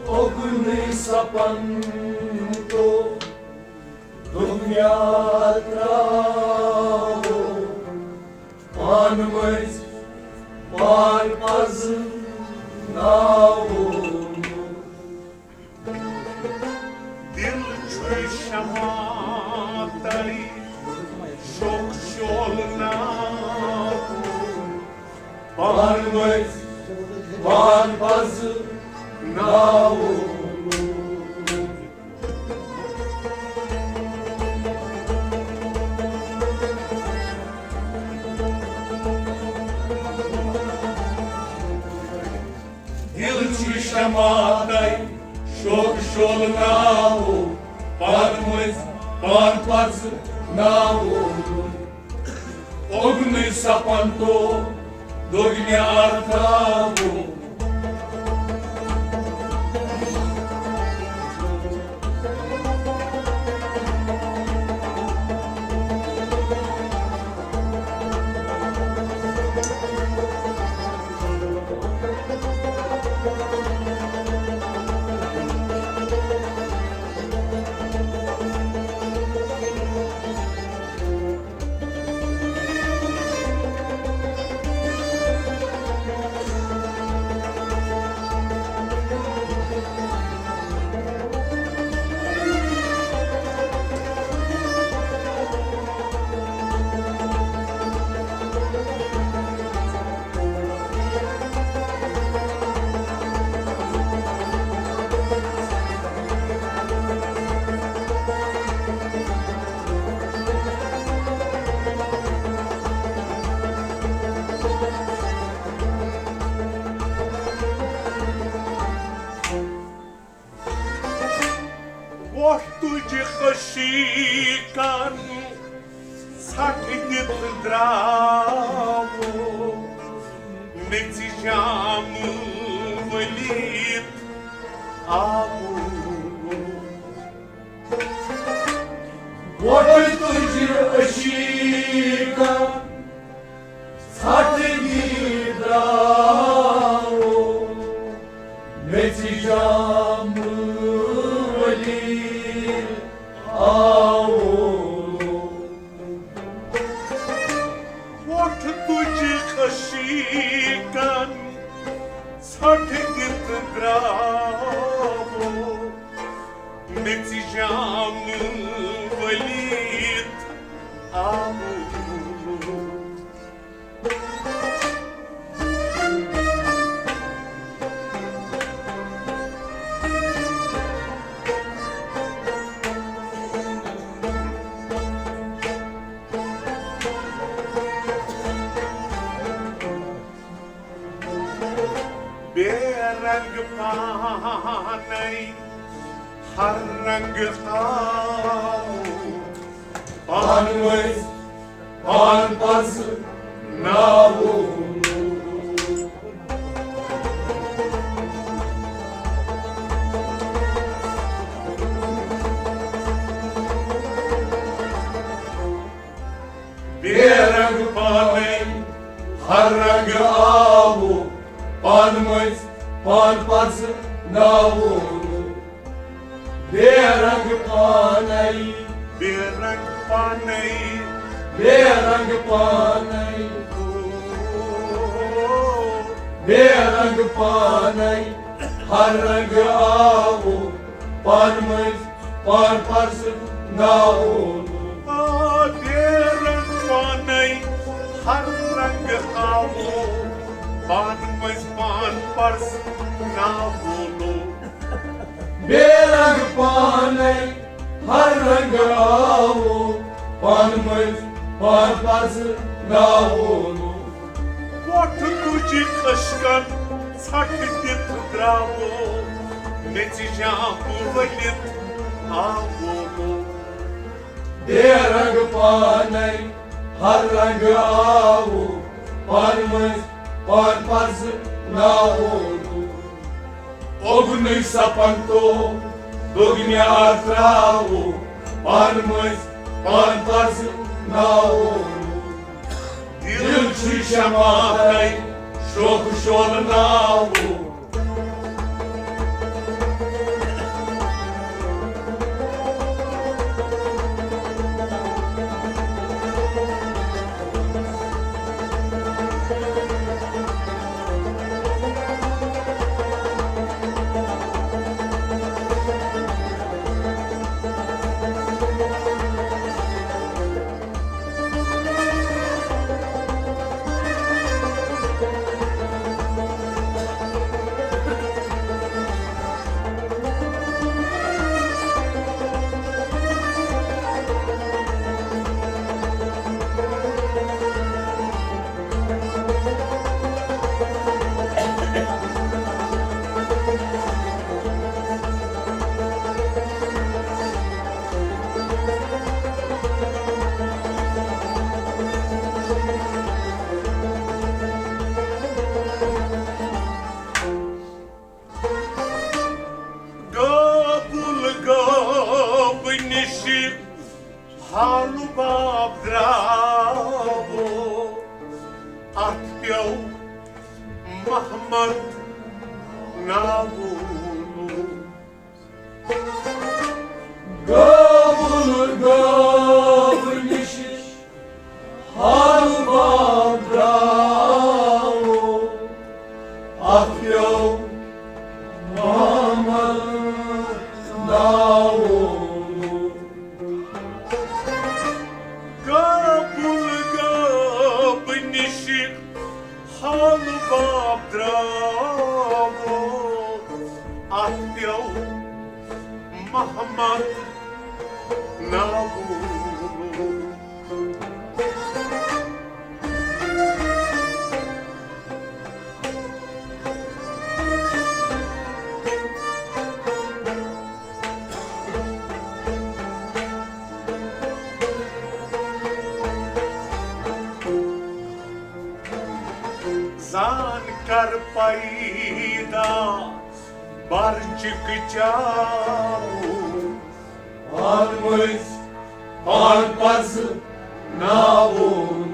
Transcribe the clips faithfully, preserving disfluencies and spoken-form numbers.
اوٚگنٕے سپن تو دُنیا ترٛاوو، پانہٕ مٔنٛزۍ پان پزناوو۔ دِل چھُے شماتَے شوخ شولناوُن۔ پانہٕ مٔنٛزۍ پان پزناوُن۔ دِل چھُ شماتَے شوخ شولناوُن۔ پانہٕ مٔنٛزۍ پان پزناوُن۔ اوٚگنٕے سپن تو دوٚگنہِ آتھراوُن۔ وۄٹھ تُجہِ عشیٖقن ژھٹھ دِتھ درٛاوُ میٚژِ جامہٕ ؤلِتھ آوُ۔ وۄٹھ تُجہِ عشیٖقن ژھٹھ دِتھ درٛاوُ میٚژِ جامہٕ ؤلِتھ آوُ۔ وۄٹھ تُجہِ عشیٖقن ژھٹھ دِتھ درٛاوُ میٚژِ جامہٕ ؤلِتھ آوُ۔ بے رنگ پانے ہر رنگ آوُ۔ پانہٕ ؤسۍ پان پزناوُن۔ بے رنگ پانے ہر رنگ آوُ، پانہٕ ؤسۍ پان پزناوُن۔ بے رنگ پانے، بے رنگ پانے، بے رنگ پانے، بے رنگ پانے ہر رنگ آوُ، پانہٕ ؤسۍ پان پزناوُن۔ آ، بے رنگ پانے ہر رنگ آوُ، پانہٕ ؤسۍ پان پزناوُن۔ بے رنگ پانے ہر رنگ آوُ، پانہٕ ؤسۍ پان پزناوُن۔ وۄٹھ تُجہِ عشقن ژھٹھ دِتھ درٛاوُ، میٚژِ جامہٕ ؤلِتھ آوُ۔ بے رنگ پانے ہر رنگ آوُ، پانہٕ ؤسۍ پان پزناوُن۔ اوٚگنٕے سپن تو دوٚگنہِ آتھراوُ، پانہٕ ؤسۍ پان پزناوُن۔ دِل چھُے شماتَے شوخ شولناوُ۔ محمد ناوُن۔ گٲوُل گٲو نِش حال باب درٛاوُن، اَتھ پیوٚو محمد ناوُن۔ گٲوُل گٲو نِش حال باب درٛاوُن، اَتھ پیوٚو محمد ناوُن۔ زان کر پیدا برچک چاوُن، پان مٔنٛزۍ پان پرزٕ ناوُن۔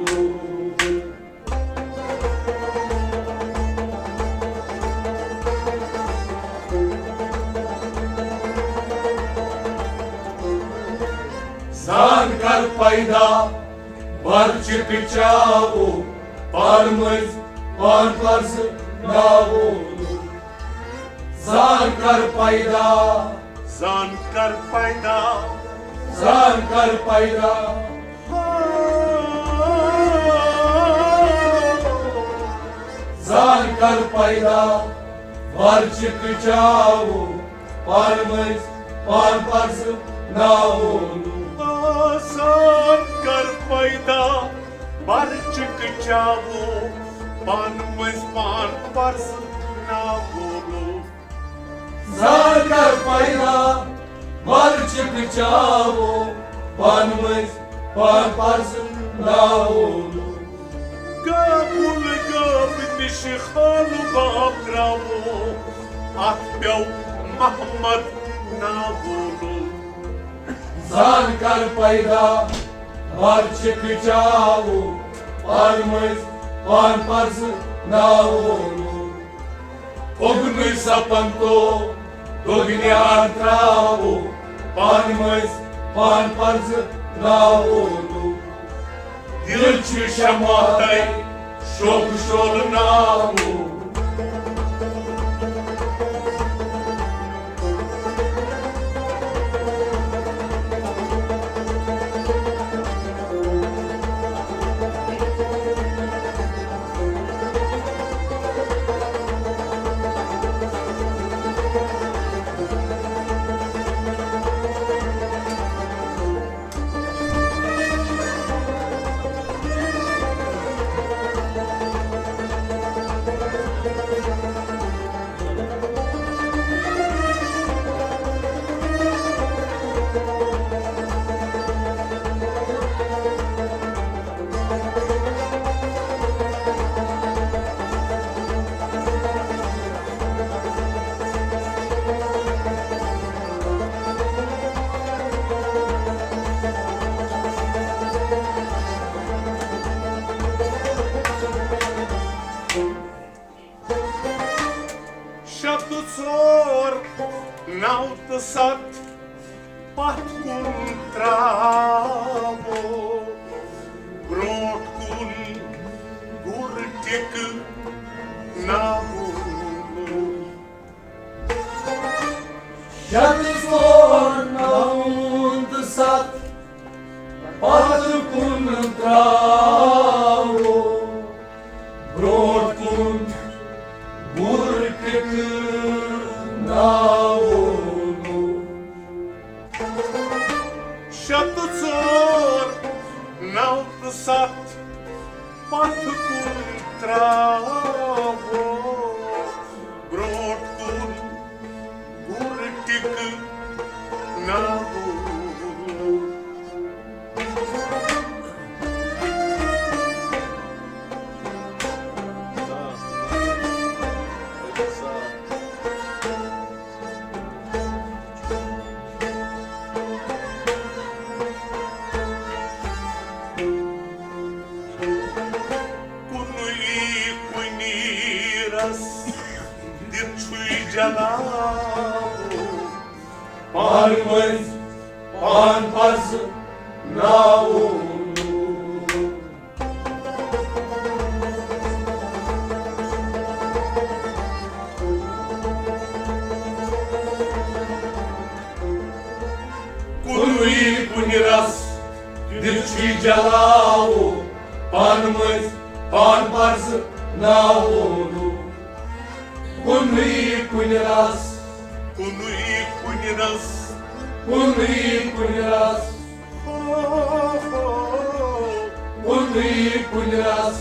زان کر پیدا برچک چاوُن، پان مٔنٛزۍ پان پرزٕ ناوُن۔ زان کر پیدا، زان کر پیدا، زان کر پیدا، زان کر پیدا، برچک چاوُن، پان مٔنٛزۍ پان پرزٕ ناوُن۔ زان کر پیدا، برچک چاوُن، پان مٔنٛزۍ پان پرزٕ ناوُن۔ زان کر پیدا، برچک چاوُن، پان مٔنٛزۍ پان پرزٕ ناوُن۔ گٲوُل گٲو نِش حال باب درٛاوُن، اَتھ پیوٚو محمد ناوُن۔ زان کر پیدا، برچک چاوُن، پان مٔنٛزۍ پان پرزٕ ناوُن۔ اوٚگنُے سپن تو دوٚگنیار ترٛاوُن، پان مٔنٛزۍ پان پرزٕ ناوُن۔ دِل چھُ شمع تۄہہِ شوقہٕ شولہٕ ناوُن۔ شےٚ تہٕ ژور، نَو تہٕ سَتھ، پتھ کُن تراوو، برونٛٹھ کُن گُر ٹِکہٕ ناوو۔ شےٚ تہٕ ژور، نَو تہٕ سَتھ، پتھ کُن تراوو، برونٛٹھ کُن گُر ٹِکہٕ ناوو۔ شےٚ تہٕ ژور، نَو تہٕ سَتھ، پتھ کُن تراوو، برونٛٹھ کُن گُر ٹِکہٕ ناوو۔ کُنُے کُنی رس پانہٕ مٔنٛزۍ پان پرزٕ ناوُن۔ کُنُے کُنہِ رس دِتھ چھُے جلاوو، پانہٕ مٔنٛزۍ پان پرزٕ ناوُن۔ کُنُے کُنہِ رس، کُنُے کُنہِ رس، کُنُے کُنہِ رس، کُنُے کُنہِ رس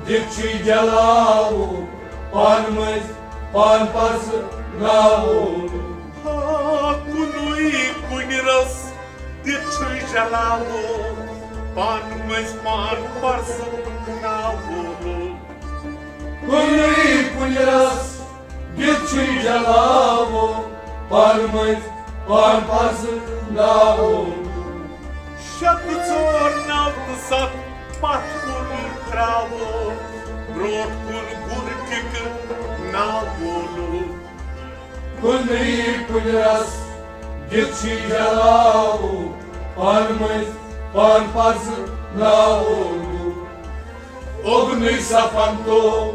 دِتھ چھُے جلاوو، پانہٕ مٔنٛزۍ پان پرزٕ ناوُن۔ آ، کُنُے کُنہِ رس دِتھ چھُے جلاوو، پانہٕ مٔنٛزۍ پان پرزٕ ناوُن۔ کُنُے کُنہِ رس دِتھ چھُے جلاوو، پانہٕ مٔنٛزۍ پان پرزٕ ناوُن۔ شےٚ تہٕ ژور، نَو تہٕ سَتھ، پتھ کُن تراوو، برونٛٹھ کُن گُرٕ ٹِکہٕ ناوُن۔ کُنُے کُنہِ رس دِتھ چھُے جلاوو، پانہٕ مٔنٛزۍ پان پرزٕ ناوُن۔ اوٚگنُے صفن تو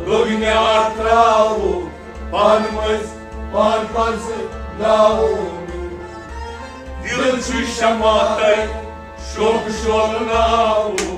دوٚگنیار تراوو، پانہٕ مٔنٛزۍ پان پرزٕ ناوُن۔ دِل چھُے شمع تۄہہِ شوقہٕ شولہٕ ناوُن۔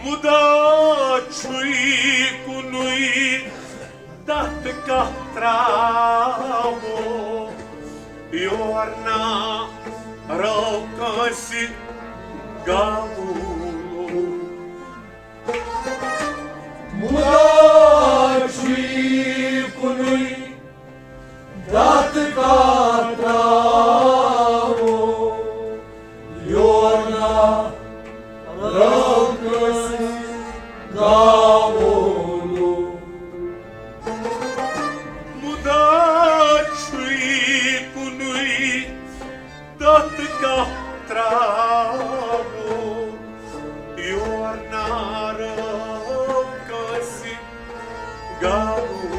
مُدا چھُے کُنُے دَتھ کَتھ ترٛاوو، یور نا رٲو کٲنٛسہِ گاوُن۔ مُدا چھُے کُنُے دَتھ کَتھ ترٛاوو، یور نا رٲو کٲنٛسہِ گاوُن۔ مُدا چھُے کُنُے دَتھ کَتھ ترٛاوو، یور نا رٲو کٲنٛسہِ گاوُن۔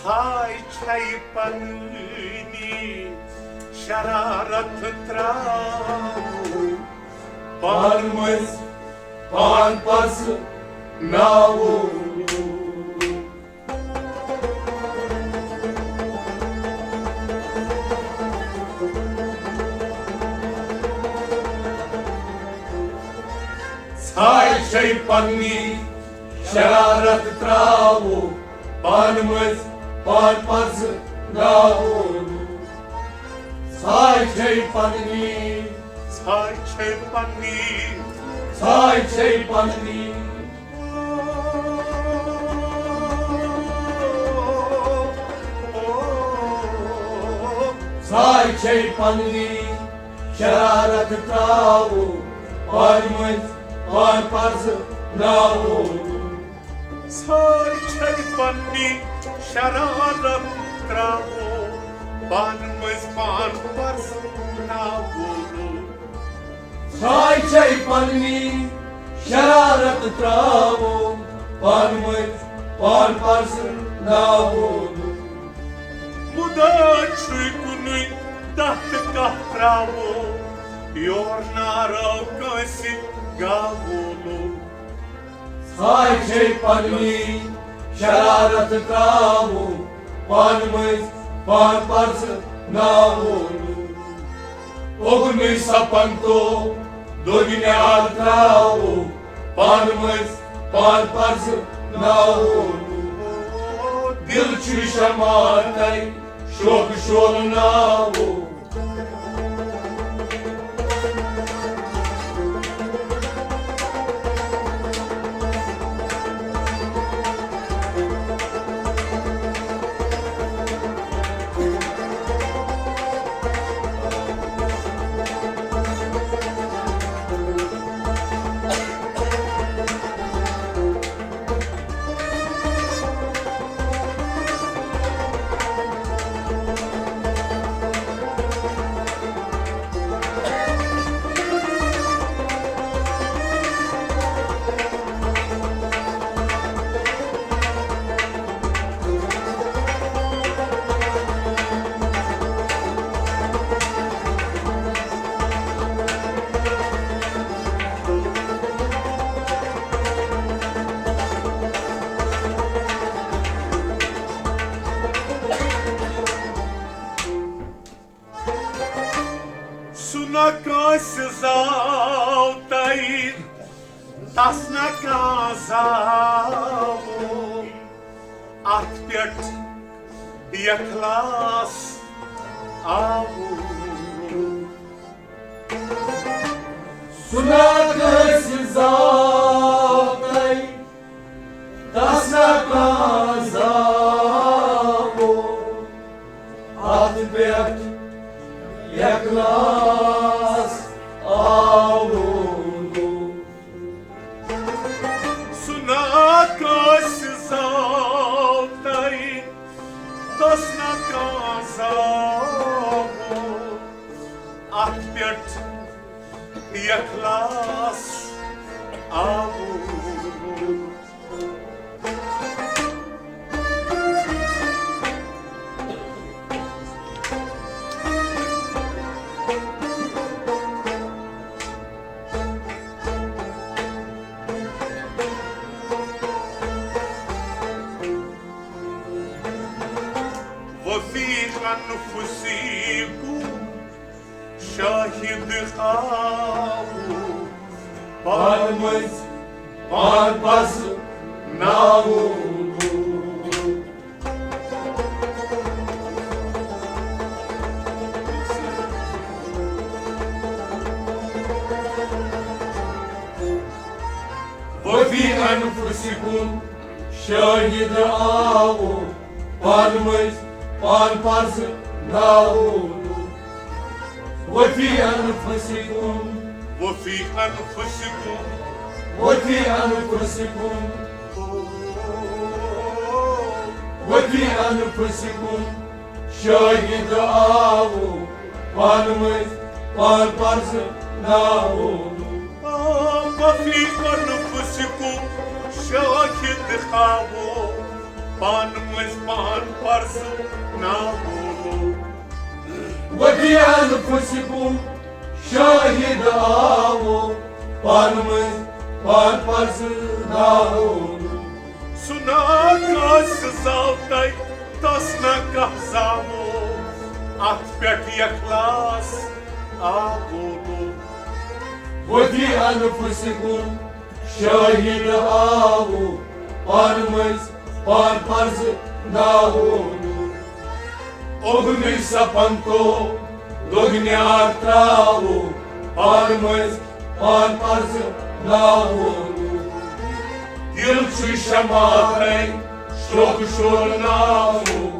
ژھاے چھے پننی شرارت تراوو، پانہٕ مٔنٛزۍ پان پرزٕ ناوو۔ ژھاے چھے پننی شرارت تراوو، پانہٕ مٔنٛزۍ پان پرزٕ ناوو۔ ژھاے چھے پننی، ژھاے چھے پننی، ژھاے چھے پننی۔ ژھاے چھے پننی شرارت تراوو، پانہٕ مٔنٛزۍ پان پرزٕ ناوو۔ ژھاے چھے پننی شرارت تراوو، پانہٕ مٔنٛزۍ پان پرزٕ ناوو۔ ژھاے چھے پننی شرارت تراوو، پانہٕ مٔنٛزۍ پان پرزٕناوو نہٕ۔ مُدا چھُے کُنُے تتھ کتھ تراوو، یور نارو کٲنٛسہِ گاوو نہٕ۔ ژھاے چھے پننی شرارت تراوو، پانہٕ مٔنٛزۍ پان پرزٕناوو نہٕ۔ اوٚگنُے سپن تو دوٚگنیار تراوو، پانہٕ مٔنٛزۍ پان پرزٕناوو نہٕ۔ دل چھُے شمع تۄہہِ شوقہٕ شولہٕ ناوو۔ سُہ نہ کٲنٛسہِ زاو تۄہہِ، تس نہ کانٛہہ زاوُن۔ اتھ پٮ۪ٹھ اخلاص آوُن۔ سُہ نہ کٲنٛسہِ زاو تۄہہِ، تس نہ کانٛہہ زاوُن۔ اتھ پٮ۪ٹھ اخلاص آوُن۔ سُہ نہ کٲنٛسہِ زاو تۄہہِ، تس نہ کانٛہہ زاوُن۔ اتھ پٮ۪ٹھ اخلاص آوُن۔ وفی انفسکم شاہد آوُن۔ پانہٕ مٔنٛزۍ پان پرزٕناوُن۔ وفی انفسکم شاہد آوُن۔ پانہٕ مٔنٛزۍ پان پرزٕناوُن۔ وفی انفسکم۔ وفی انفسکم۔ وفی انفسکم۔ وفی انفسکم۔ شاہد آوُن۔ پانہٕ مٔنٛزۍ پان پرزٕناوُن۔ وفی انفسکم۔ شاہد آوُن۔ پانہٕ مٔنٛزۍ پان پرزٕناوُن۔ وفی انفسکم۔ شاہد آوُن۔ پانہٕ مٔنٛزۍ پان پرزٕناوُن۔ سُہ نہ کٲنٛسہِ زاو تۄہہِ، تس نہ کانٛہہ زاوُن۔ اتھ پٮ۪ٹھ اخلاص آوُن۔ وفی انفسکم۔ شاہد آوُن۔ پانہٕ مٔنٛزۍ پان پرزٕناوُن۔ اوٚگنُے سپن تو دوٚگنیار تراوُن۔ پانہٕ مٔنٛزۍ پان پرزٕناوُن۔ دل چھُے شمع تۄہہِ شوقہٕ شولہٕ ناوُن۔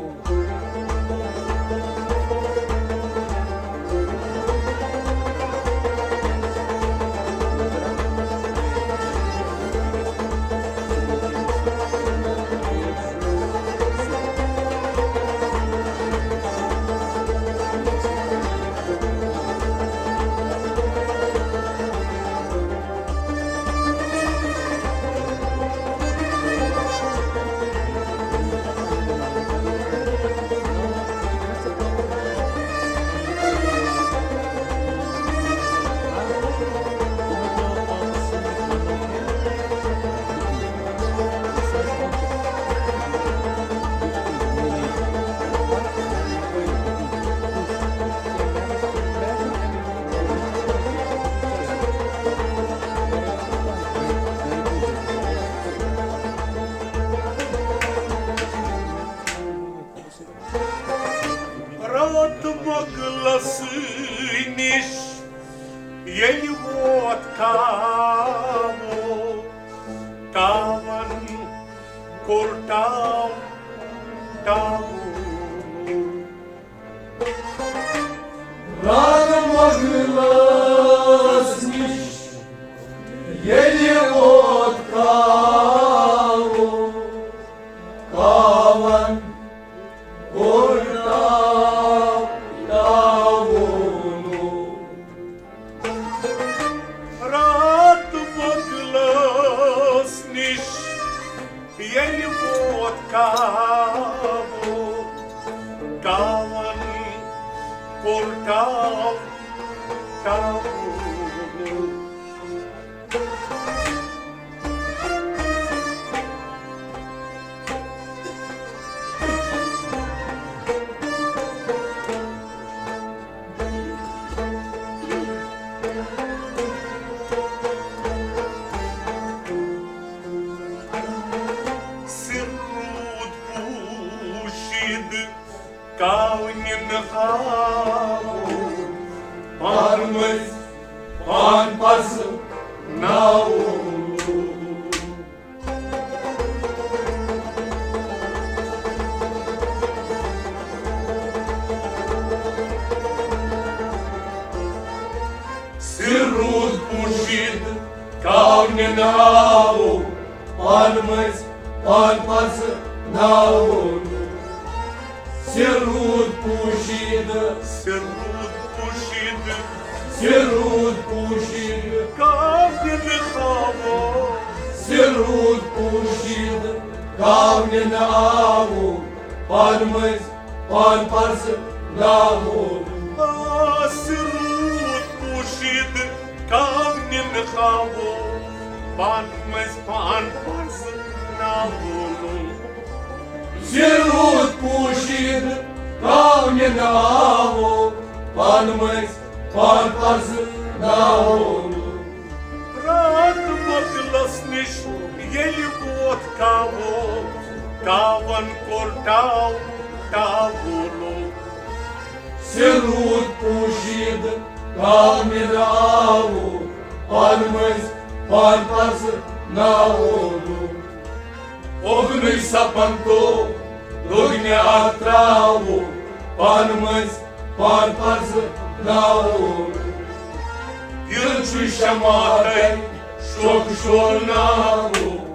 ووت کاوو، کاوَن کوٚر ٹاو ٹاوُن۔ رَنگ مۄغلَس نِش ییٚلہِ ووت کاوو، کاوَن کوٚر ٹاو ٹاوُن۔ راتھ مۄغلَس نِش ییٚلہِ ووت کاوو، کاوَن کوٚر ٹاو ٹاوُن۔ سِر روٗد پوٗشیٖدٕ کاونہِ نہٕ آوُن، پانہٕ مٔنٛزۍ پان پزٕ ناوُن۔ سِر روٗد پوٗشیٖدٕ کاونہِ ناوو، پانہٕ مٔنٛزۍ پان پزٕ ناوو۔ سِر روٗد پوٗشیٖدٕ، سِر روٗد پوٗشیٖدٕ، سِر روٗد پوٗشیٖدٕ کاونہِ ناوو۔ سِر روٗد پوٗشیٖدٕ کاونہِ ناوو، پانہٕ مٔنٛزۍ پان پزٕ ناوو۔ آ، سِر روٗد پوٗشیٖدٕ کاونہِ ناوو، پانہٕ مٔنٛزۍ پان پزٕ ناوو۔ سِر روٗد پوٗشیٖدٕ کاونہِ ناوو، پانہٕ مٔنٛزۍ پان پزٕ ناوو۔ راتھ مۄغلَس نِش ییٚلہِ ووت کاوو، کاوَن کوٚر ٹاو ٹاوُن۔ سِر روٗد پوٗشیٖدٕ کاونہِ ناوو، پانہٕ مٔنٛزۍ پان پزٕ ناوو۔ اوٚگنُے سپن تو دوٚگنہِ اکھ تراوو، پانہٕ مٔنٛزۍ پان پزٕ ناوو۔ دِل چھُ شمع تۄہہِ شوقہٕ شور ناوو۔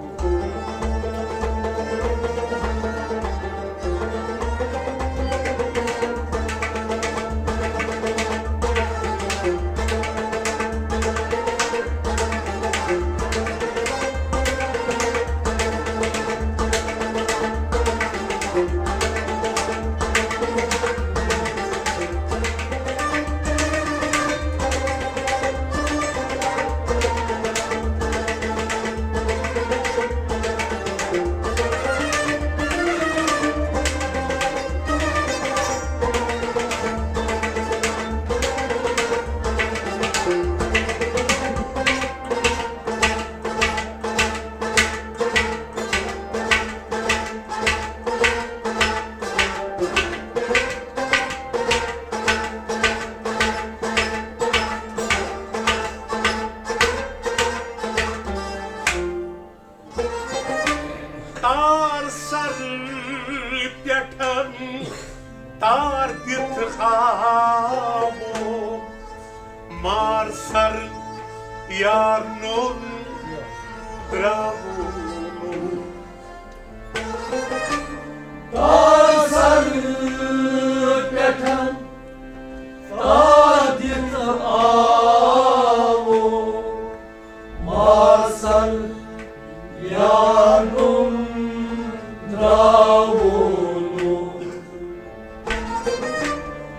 تار سر پٮ۪ٹھ تار دِتھ آوو، مار سر یار نوٚن درٛاوُن۔ تار سر پٮ۪ٹھ تار دِتھ آوو، مار سر یارُن درٛاوُن۔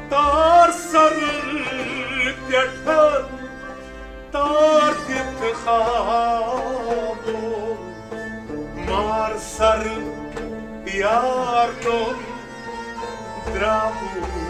تار سر پٮ۪ٹھ تار دِتھ آوُن، مار سر یارُن درٛاوُن۔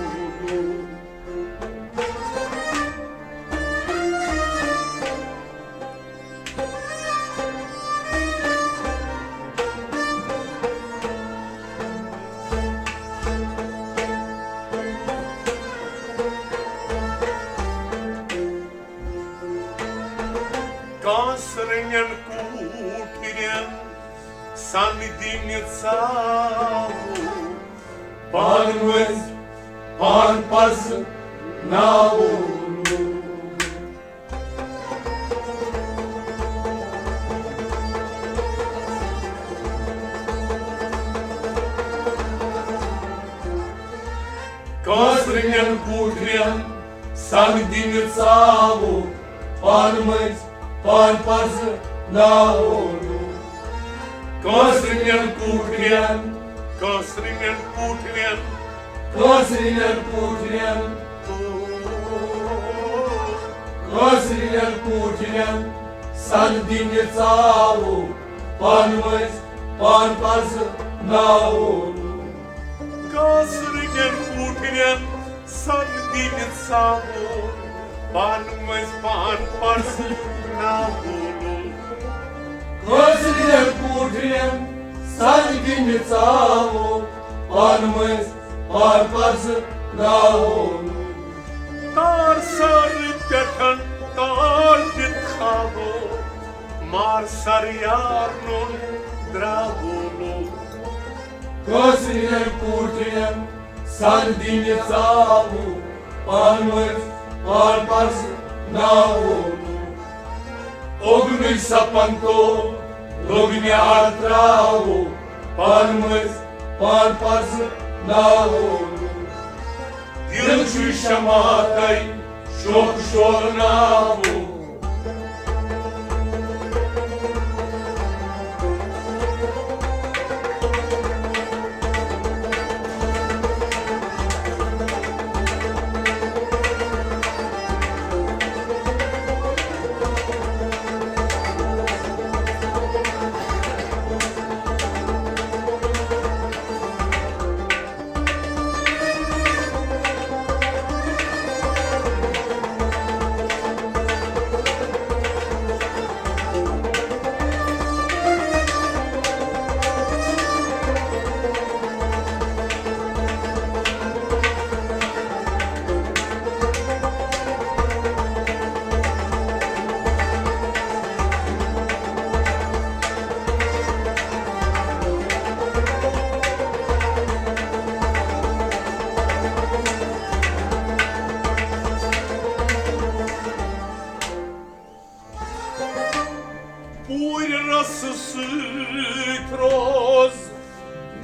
کٲنٛسہِ رٔنٮ۪ن کوٗٹھرٮ۪ن سَن دِنہِ ژاوُل، پانہٕ مٔنٛزۍ پان پَزٕ ناوُل۔ کٲنٛسہِ رٔنٮ۪ن کوٗٹھرٮ۪ن سَن دِنہِ ژاوُل، پانہٕ مٔنٛزۍ پان پَزٕ ناوُل۔ کٲنٛسہِ رٔنٮ۪ن کوٗٹھرٮ۪ن، کٲنٛسہِ رٔنٮ۪ن کوٗٹھرٮ۪ن، کٲنٛسہِ رٔنٮ۪ن کوٗٹھرٮ۪ن، کٲنٛسہِ رٔنٮ۪ن کوٗٹھرٮ۪ن سَن دِنہِ ژاوُل، پانہٕ مٔنٛزۍ پان پَزٕ ناوُل۔ کٲنٛسہِ رٔنٮ۪ن کوٗٹھرٮ۪ن سَن دِنہِ ژاوُل، پانہٕ مٔنٛزۍ پان پَزٕ ناوُل۔ کٲنٛسہِ رٔنٮ۪ن کوٗٹھرٮ۪ن سَن دِنہِ ژاوُل، پانہٕ مٔنٛزۍ پان پَزٕ ناوُل۔ تار سَر پٮ۪ٹھ تار دِتھ کھاوُل، مار سَر یار نوٚن درٛاوُل۔ کٲنٛسہِ رٔنٮ۪ن کوٗٹھرٮ۪ن سَن دِنہِ ژاوُل، پانہٕ مٔنٛزۍ پان پَزٕ ناوُل۔ اوٚگنُے سَپَن تو لوٚگ مےٚ اَتھ ترٛاوُل، پانہٕ مٔنٛزۍ پان پَزٕ ناوُل۔ دِل چھُے شمع تۄہہِ شوقہٕ شولہٕ ناوُل۔ پوٗرِ رسہٕ سۭتۍ روز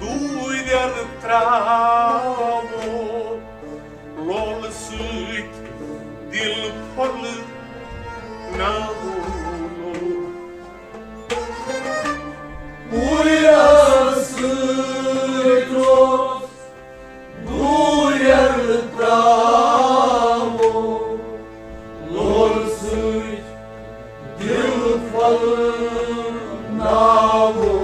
دوٗرٮ۪ر ترٛاوو، لولہٕ سۭتۍ دِل پھۄلہٕ ناوو۔ پوٗرِ رسہٕ سۭتۍ روز دوٗرٮ۪ر ترٛاوو، لولہٕ سۭتۍ دِل پھۄلہٕ ناوو۔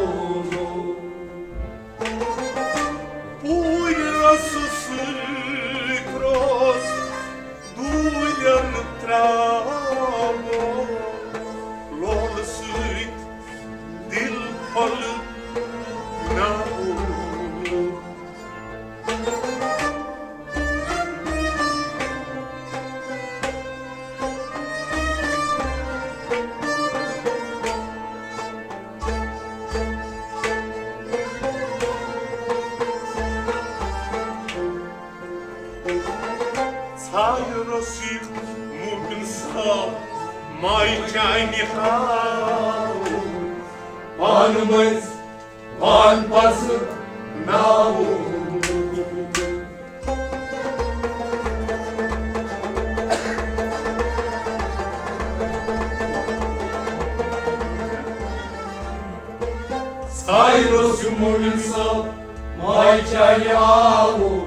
پوٗرِ رسہٕ سۭتۍ روز دوٗرٮ۪ر ترٛاوو، لولہٕ سۭتۍ دِل پھۄلہٕ ناوو۔ ژھایہِ روٚس یہِ مومِن صٲب، مایہِ چانہِ ہاو، پانہٕ مٔنٛزۍ پان پَزٕ ناوُن۔ ژھایہِ روٚس یہِ مومِن صٲب، مایہِ چانہِ آوُن،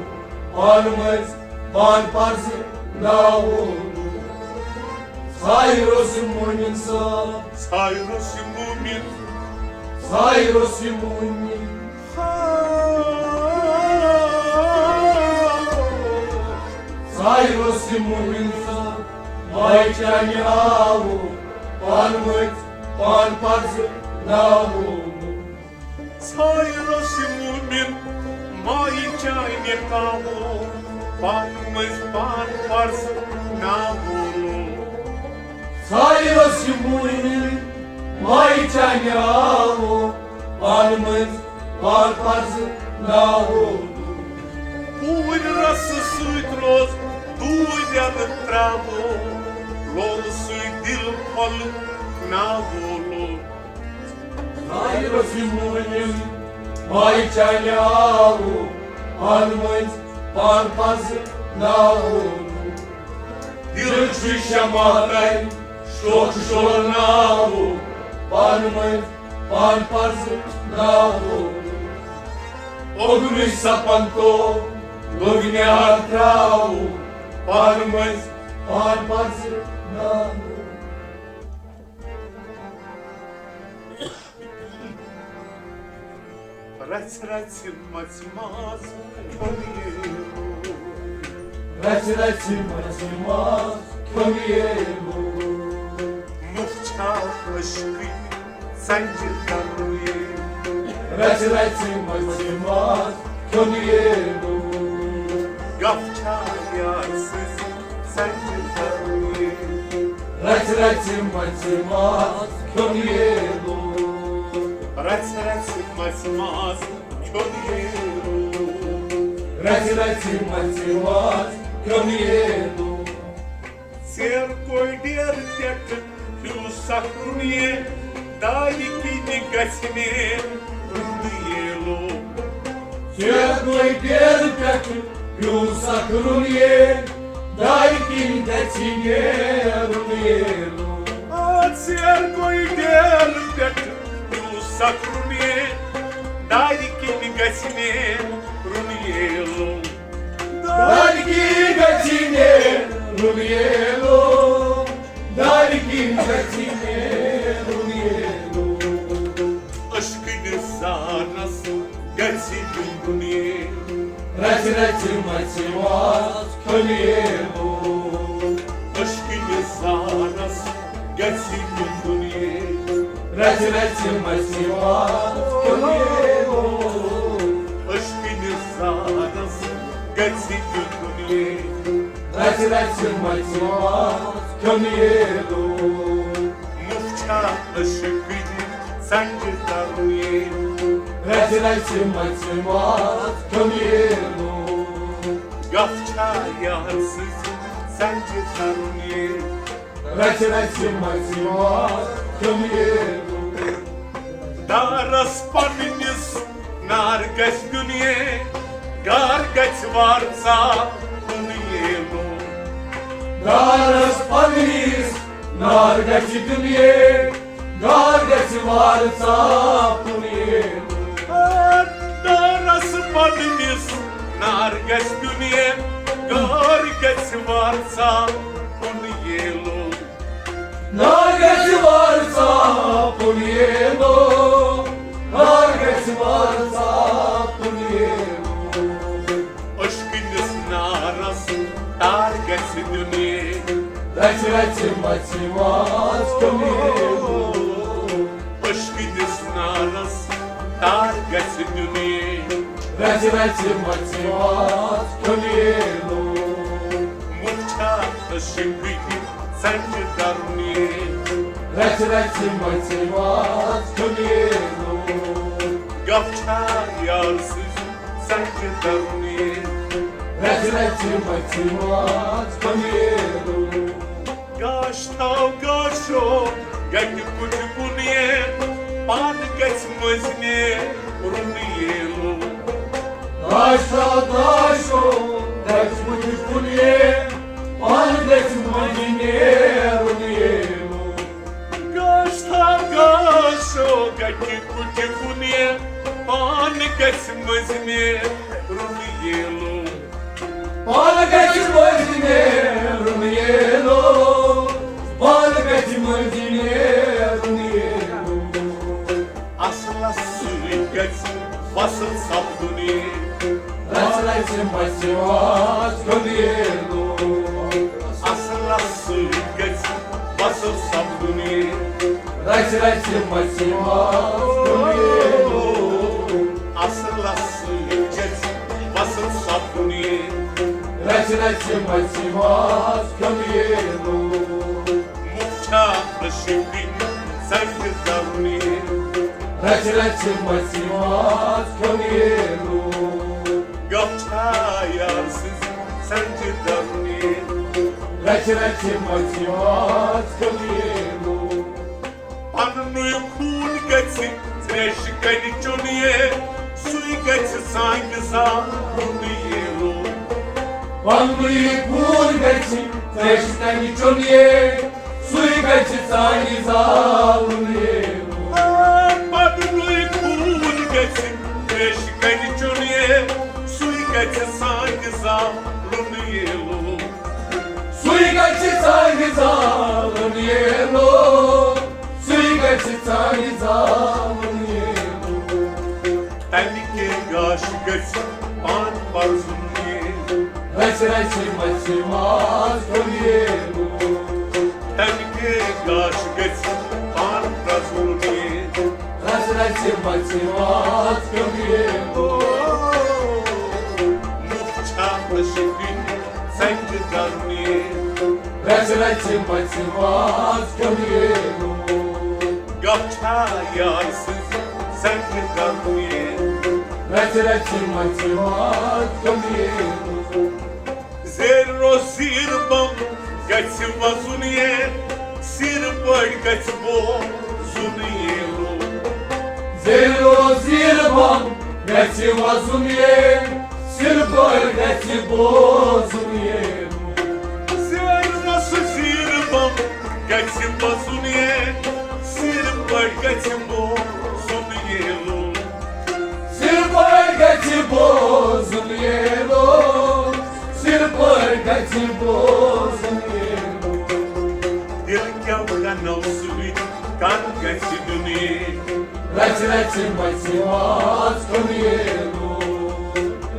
پانہٕ مٔنٛزۍ پان پَزٕ ناوُن۔ ژھایہِ روٚس یہِ مومِن صٲب، ژھایہِ روٚس یہِ مومِن، ژھایہِ روٚس یہِ مومِن۔ ژھایہِ روٚس یہِ مومِن صٲب، مایہِ چانہِ آوُن، پانہٕ مٔنٛزۍ پان پَزٕ ناوُن۔ ژھایہِ روٚس یہِ مومِن، مایہِ چانہِ آوُن، پانہٕ مٔنٛزۍ پان پَزٕ ناوُن۔ ژھایہِ روٚس یہِ مومِن، آیہِ چانہِ آوُ پانہٕ مٔنٛزۍ پان پرزٕ ناوُ۔ پوٗرۍ رسہٕ سۭتۍ روز دوٗرٮ۪ن ترٛاوو، لولہٕ سۭتۍ دِل پھۄلہٕ ناوُ لوٚگ۔ آیہِ رسہِ مٲنِم، آیہِ چانہِ آوُ پانہٕ مٔنٛزۍ پان پرزٕ ناوُ۔ دِل چھُ شمع تَلہِ شوخ شور ناوُ پانہٕ مٔنٛزۍ پان پرزٕ ناوُ۔ اوٚگنُے سپن تو لوٚگ نیار ترٛاوُ پانہٕ مٔنٛزۍ پان پرزٕ ناوُ۔ رژھِ رژھِ مژِ ماز کھیوٚن ییلو۔ رژھِ رژھِ مژِ ماز کھیوٚن ییلو۔ مُف چھا عشقٕچ ژنجہِ ترُن ییلو۔ رژھِ رژھِ مژِ ماز کھیوٚن ییلو۔ گف چھا یار سٕنٛزِ ژنجہِ ترُن ییلو۔ رژھِ رژھِ مژِ ماز کھیوٚن ییلو۔ رژھِ رژھِ مژِ ماز کھیوٚن ییلو۔ رژھِ رژھِ مژِ ماز کھیوٚن ییلو۔ ژیر گوٚو ڈیرٕ پٮ۪ٹھٕ ہیوٗ سکھ رُنیے، دارِ کِنہِ گژھِ نے رُنہٕ ییلو۔ ژیر گوٚو ڈیرٕ پٮ۪ٹھٕ ہیوٗ سکھ رُنیے، دارِ کِنۍ گژھِ نے رُنہٕ ییلو۔ آ، ژیر گوٚو ڈیرٕ پٮ۪ٹھٕ ہیوٗ سکھ رُنیے، دارِ کِنۍ گژھِ نے رُنہٕ ییلو۔ دارِ کِنۍ گژھِ نے رُنہٕ ییلو۔ دارِ کِنۍ گژھِ نے رُنہٕ ییلو۔ عشقہٕ نِظارس گژھِ دیُن دُنیے۔ رژھِ رژھِ مژِ ماز کھیوٚن ییلو۔ عشقہٕ نِظارس گژھِ دیُن دُنیے۔ رژھِ رژھِ مژِ ماز کھیوٚن ییلو۔ عشقہٕ نِظارس گژھِ دیُن دُنیے۔ رژھِ رژھِ مژِ ماز کھیوٚن ییلو۔ مُف چھا عشقٕچ ژنجہِ ترُن ییلو۔ رژھِ رژھِ مژِ ماز کھیوٚن ییلو۔ گف چھا یار سٕنٛزِ ژنجہِ ترُن ییلو۔ رژھِ رژھِ مژِ ماز کھیوٚن ییلو۔ دارس پننِس نار گژھِ دیُن یے، گار گژھِ وار ژاپُن ییلو۔ دارس پننِس نار گژھِ دیُن یے، گار گژھِ وار ژاپُن ییلو۔ دارس پننِس نار گژھِ دیُن یے، گار گژھِ وار ژاپُن ییلو۔ نار گژھِ وار ژاپُن ییلو، نار گژھِ وار ژاپُن ییلو۔ عشقہٕ نِس نارس تار گژھِ دیُن یے۔ رژھِ رژھِ مژِ ماز کھیوٚن ییلو۔ عشقہٕ نِس نارس تار گژھِ دیُن یے۔ رژھِ رژھِ مژِ ماز کھیوٚن ییلو۔ مُف چھا عشقٕچ ژنجہِ ترُن یے۔ رژھِ رژھِ مژِ ماز کھیوٚن ییلو۔ گف چھا یار سٕنٛزِ ژنجہِ ترُن یے۔ رژھِ رژھِ مژِ ماز کھیوٚن ییلو۔ گاش تھاو گاشو گتہِ کُٹھِ کُن یے، پانہٕ گژھِ مٔنٛزۍ نے رُنہٕ ییلو۔ گاش تھاو گاشو گتہِ کُٹھِ کُن یے، پانہٕ گژھِ مٔنٛزۍ نے رُنہٕ ییلو۔ گاش تھاو گاشو گتہِ کُٹھِ کُن یے، پانہٕ گژھِ مٔنٛزۍ نے رُنہٕ ییلو۔ پانہٕ گژھِ مٔنٛزۍ نے رُنہٕ ییلو، پانہٕ گژھِ مٔنٛزۍ نے رُنہٕ ییلو۔ اصلس سۭتۍ گژھِ وصل سپدُن یے۔ رژھِ رژھِ مژِ ماز کھیوٚن ییلو۔ اصلس سۭتۍ گژھِ وصل سپدُن یے۔ رژھِ رژھِ مژِ ماز کھیوٚن ییلو۔ اصلس سۭتۍ گژھِ وصل سپدُن یے۔ رژھِ رژھِ مژِ ماز کھیوٚن ییلو۔ مُف چھا عشقٕچ ژنجہِ ترُن رژھِ مژھِ ماز کھیوٚن ییلو۔ گپ چھا یار سٕنٛز سنجہِ درنہِ۔ رژھِ رژھِ مژھِ ماز کھیوٚن ییلو۔ پننُے خوٗن گژھِ تریشہِ کنہِ چیوٚن یے، سُے گژھِ سانہِ زالُن ییلو۔ پننُے خوٗن گژھِ تریشہِ کنہِ چیوٚن یے، سُے گژھِ سانہِ زالُن ییلو۔ پننُے خوٗن گژھِ تریشہِ کنہِ چیوٚن یے، سُے گژھِ سانہِ زالُن ییلو۔ سُے گژھِ سانہِ زالُن ییلو۔ سُے گژھِ سانہِ زالُن ییلو۔ تمہِ کے گاشہِ گژھِ پان پرزُن ییلو۔ رژھِ رژھِ مژھِ ماز کھیوٚن ییلو۔ تمہِ کے گاشہِ گژھِ پان پرزُن ییلو۔ رژھِ رژھِ مژھِ ماز کھیوٚن ییلو۔ مُٹھ چھا عشقٕچ سنجہِ درنہِ۔ رژھِ رژھِ مژھِ ماز کھیوٚن ییلو۔ گپ چھا یار سٕنٛز سنجہِ درنہِ۔ رژھِ رژھِ مژھِ ماز کھیوٚن ییلو۔ زیرِ روٚس زیٖر بم گژھِ وزُن یے، سِر پٲٹھۍ گژھِ بوزُن ییلو۔ زیرِ روٚس زیٖر بم گژھِ وزُن یے، سِر پٲٹھۍ گژھِ بوزُن ییلو۔ زیرِ روٚس زیٖر بم گژھِ وزُن یے، سِر پٲٹھۍ گژھِ بوزُن ییلو۔ سِر پٲٹھۍ گژھِ بوزُن ییلو۔ سِر پٲٹھۍ گژھِ بوزُن ییلو۔ دِل کٮ۪و کنو سۭتۍ کر گژھِ دیُن یے۔ رژھِ رژھِ مژھِ ماز کھیوٚن ییلو۔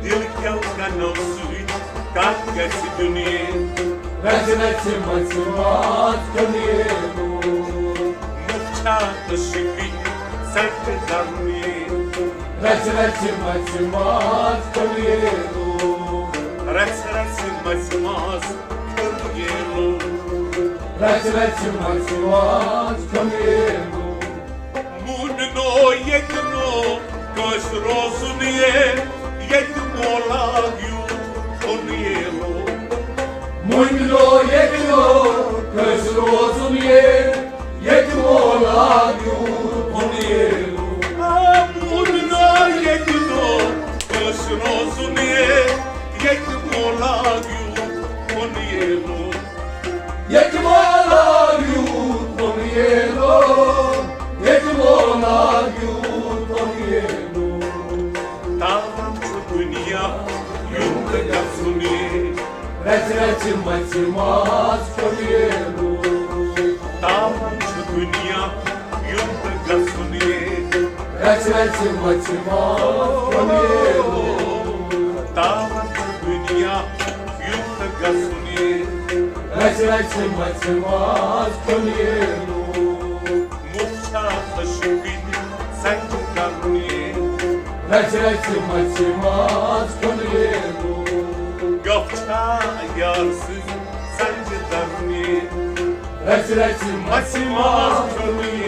دِل کٮ۪و کنو سۭتۍ کر گژھِ دیُن یے۔ رژھِ رژھِ مژھِ ماز کھیوٚن ییلو۔ مُٹھ چھا عشقٕچ سنجہِ درنہِ۔ رژھِ رژھِ مژھِ ماز کھیوٚن ییلو۔ رژھِ رژھِ مژھِ ماز کھیوٚن ییلو۔ رژھِ رژھِ مژھِ ماز کھیوٚن ییلو۔ مومِنو ییٚتہِ نو کٲنٛسہِ روزُن یے، ییٚتہِ مولا یوٗت کھوٚن ییلو۔ مومِنو ییٚتہِ نو کٲنٛسہِ روزُن یے، ییٚتہِ مولا یوٗت کھوٚن ییلو۔ آ، مومِنو ییٚتہِ نو کٲنٛسہِ روزُن یے، ییٚتہِ مولا یوٗت کھوٚن ییلو۔ ییٚتہِ مولا یوٗت کھوٚن ییلو، ییٚتہِ مولا یوٗت کھوٚن ییلو۔ تاوان چھُ دُنیا یُن تہٕ گژھُن یے۔ رژھِ رژھِ مژھِ ماز کھیوٚن ییلو۔ تاوان چھُ دُنیا یُن تہٕ گژھُن یے۔ رژھِ رژھِ مژھِ ماز کھیوٚن ییلو۔ تاوان چھُ دُنیا یُن تہٕ گژھُن یے۔ رژھِ رژھِ مژھِ ماز کھیوٚن ییلو۔ مُٹھ چھا عشقٕچ سنجہِ درنہِ۔ رژھِ رژھِ مژھِ ماز کھیوٚن ییلو۔ گپ چھا یار سٕنٛز سنجہِ درنہِ۔ رژھِ رژھِ مژھِ ماز کھیوٚن